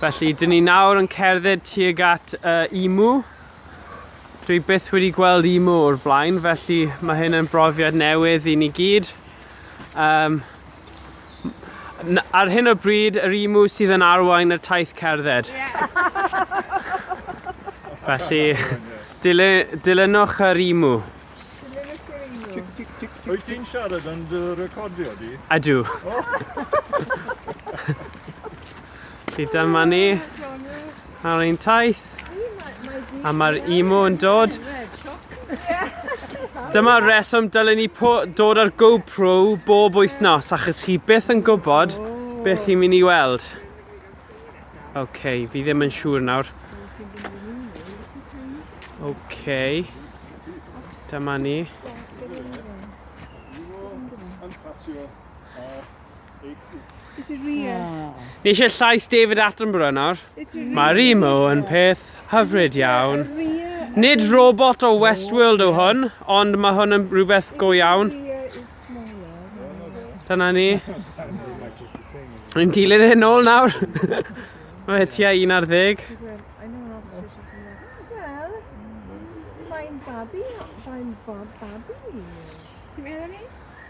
Felly, dyn ni nawr yn cerdded tuag at emu. Dwi byth wedi gweld emu o'r blaen, felly mae hyn yn brofiad newydd i ni gyd. Ar hyn o bryd, yr emu sydd yn arwain y taith cerdded. Felly, dilynwch yr emu. Wyt ti'n siarad yn dy recordio di? Ydw. Felly dyma ni ar ein taith. A mae'r emu yn dod. Dyma'r reswm dylen ni dod ar GoPro bob wythnos, achos chi byth yn gwybod beth chi'n mynd i weld. OK, fi ddim yn siŵr nawr. OK. Dyma ni. Ni eisiau llais David Attenborough nawr. Mae'r emo yn peth hyfryd iawn. Nid robot o Westworld yw hwn, ond mae hwn yn rhywbeth go iawn. Dyna ni. Ni'n dilyn hyn nôl nawr. Mae tua 11. Wel, mae'n babi, mae'n babi. Ti'n meddwl ni?